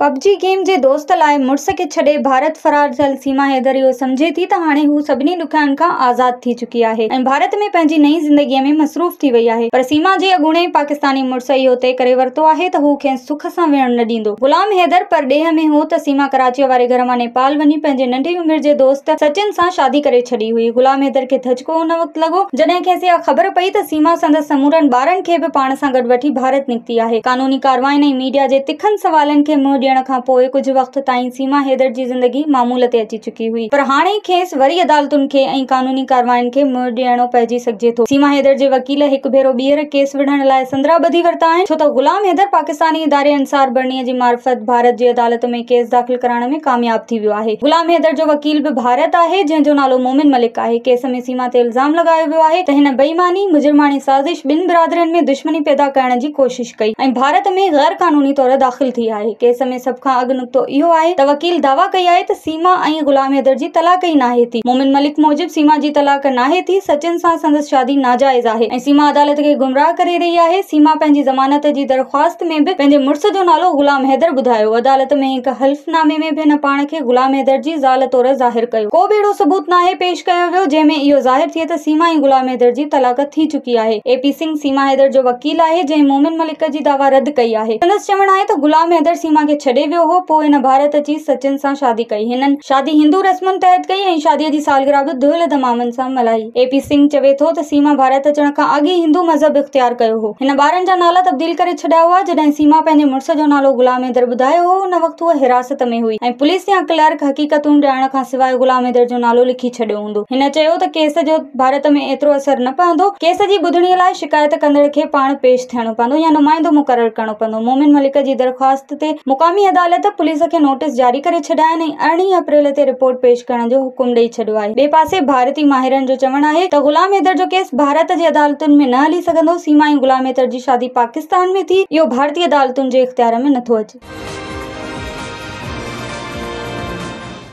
Pub جي game جي دوست لاء مڙس کي ڇڏي ڀارت فرار ٿيل سيما حيدر اهو سمجهي ٿي ته هاڻي هو سڀني ڏکيائين کان آزاد ٿي چڪي آهي ۽ ڀارت ۾ پنهنجي نئين زندگيء ۾ مصروف ٿي وئي آهي پر سيما جي اڳوڻي پاڪستاني مڙس اهو طئي ڪري ورتو آهي ته هو کيس سک سان ويهڻ نه ڏيندو. غلام حيدر پرڏيهه ۾ هو ته سيما ڪراچيء واري گهر مان نيپال وڃي پنهنجي ننڍي عمر جي دوست سچن سان شادي ڪري ڇڏي هئي. غلام حيدر کي ڌچڪو ان وقت لڳو جڏهن کيس اها خبر پئي ته سيما سندس سمورن ٻارن کي به پاڻ سان گڏ وٺي ڀارت نڪتي آهي. قانوني ڪاررواين ۽ ميڊيا جي تکن سوالن کي منهن ڏيڻ کان پوء ڪجهه وقت تائين سيما حيدر جي زندگي معمول تي اچي چڪي هئي پر هاڻي کيس وري عدالتن کي ۽ قانوني ڪاررواين کي منهن ڏيڻو پئجي سگهجي ٿو. سيما حيدر جي وڪيل هڪ ڀيرو ٻيهر ڪيس وڙهڻ لاء سندرا ٻڌي ورتا آهن ڇو ته غلام حيدر پاڪستاني اداري انصار برني جي معرفت ڀارت جي عدالت ۾ ڪيس داخل ڪرائڻ ۾ ڪامياب ٿي ويو آهي. غلام حيدر جو وڪيل به ڀارت آهي جنهن جو نالو مومن ملڪ آهي. ڪيس ۾ سيما تي الزام لڳايو ويو آهي ته هن بي ايماني، مجرماڻي سازش، ٻن برادرين ۾ دشمني پيدا ڪرڻ جي ڪوشش ڪئي ۽ ڀارت ۾ غير قانوني طور داخل ٿي آهي. ڪيس ۾ سڀ کان اڳ نقطو اهو آهي ته وڪيل دعويٰ ڪئي آهي ته سيما ۽ غلام حيدر جي طلاق ئي ناهي ٿي. مومن ملڪ موجب سيما جي طلاق ناهي ٿي، سچن سان سندس شادي ناجائز آهي ۽ سيما عدالت کي گمراهه ڪري رهي آهي. سيما پنهنجي ضمانت جي درخواست ۾ به پنهنجي مڙس جو نالو غلام حيدر ٻڌايو. عدالت ۾ هڪ حلف نامي ۾ به هن پاڻ کي غلام حيدر جي زال طور ظاهر ڪيو. ڪو به اهڙو ثبوت ناهي پيش ڪيو ويو جنهن ۾ اهو ظاهر ٿئي ته سيما ۽ غلام حيدر جي طلاق ٿي چڪي آهي. اي پي سنگهه سيما حيدر جو وڪيل آهي، جنهن مومن ملڪ جي دعويٰ رد ڪئي آهي. سندس چوڻ آهي ته غلام حيدر سيما کي ڇڏي ويو هو، پوء هن ڀارت اچي سچن سان شادي ڪئي. هنن شادي هندو رسمن تحت ڪئي ۽ شاديء جي سالگرهه به دهل دمامن سان ملهائي. اي پي سنگهه چوي ٿو ته سيما ڀارت اچڻ کان اڳ ئي هندو مذهب اختيار ڪيو هو. هن ٻارن جا نالا تبديل ڪري ڇڏيا هئا. جڏهن سيما پنهنجي مڙس جو نالو غلام حيدر ٻڌايو هو، ان وقت هوء حراست ۾ هئي ۽ پوليس يا ڪلارڪ حقيقتون ڄاڻڻ کان سواء غلام حيدر جو نالو لکي ڇڏيو هوندو. هن چيو ته ڪيس جو ڀارت ۾ ايترو اثر نه پوندو، ڪيس جي ٻڌڻي لاء شڪايت ڪندڙ کي پاڻ پيش ٿيڻو پوندو يا نمائندو مقرر ڪرڻو پوندو. مومن ملڪ جي درخواست تي مقامي عدالت پوليس کي نوٽيس جاري ڪري ڇڏيا آهن ۽ 18 اپريل تي رپورٽ پيش ڪرڻ جو حڪم ڏئي ڇڏيو آهي. ٻئي پاسي ڀارتي ماهرن جو چوڻ آهي ته غلام حيدر جو ڪيس ڀارت جي عدالتن ۾ نه هلي سگهندو، سيما ۽ غلام حيدر جي شادي پاڪستان ۾ ٿي، اهو ڀارتي عدالتن جي اختيار ۾ نٿو اچي.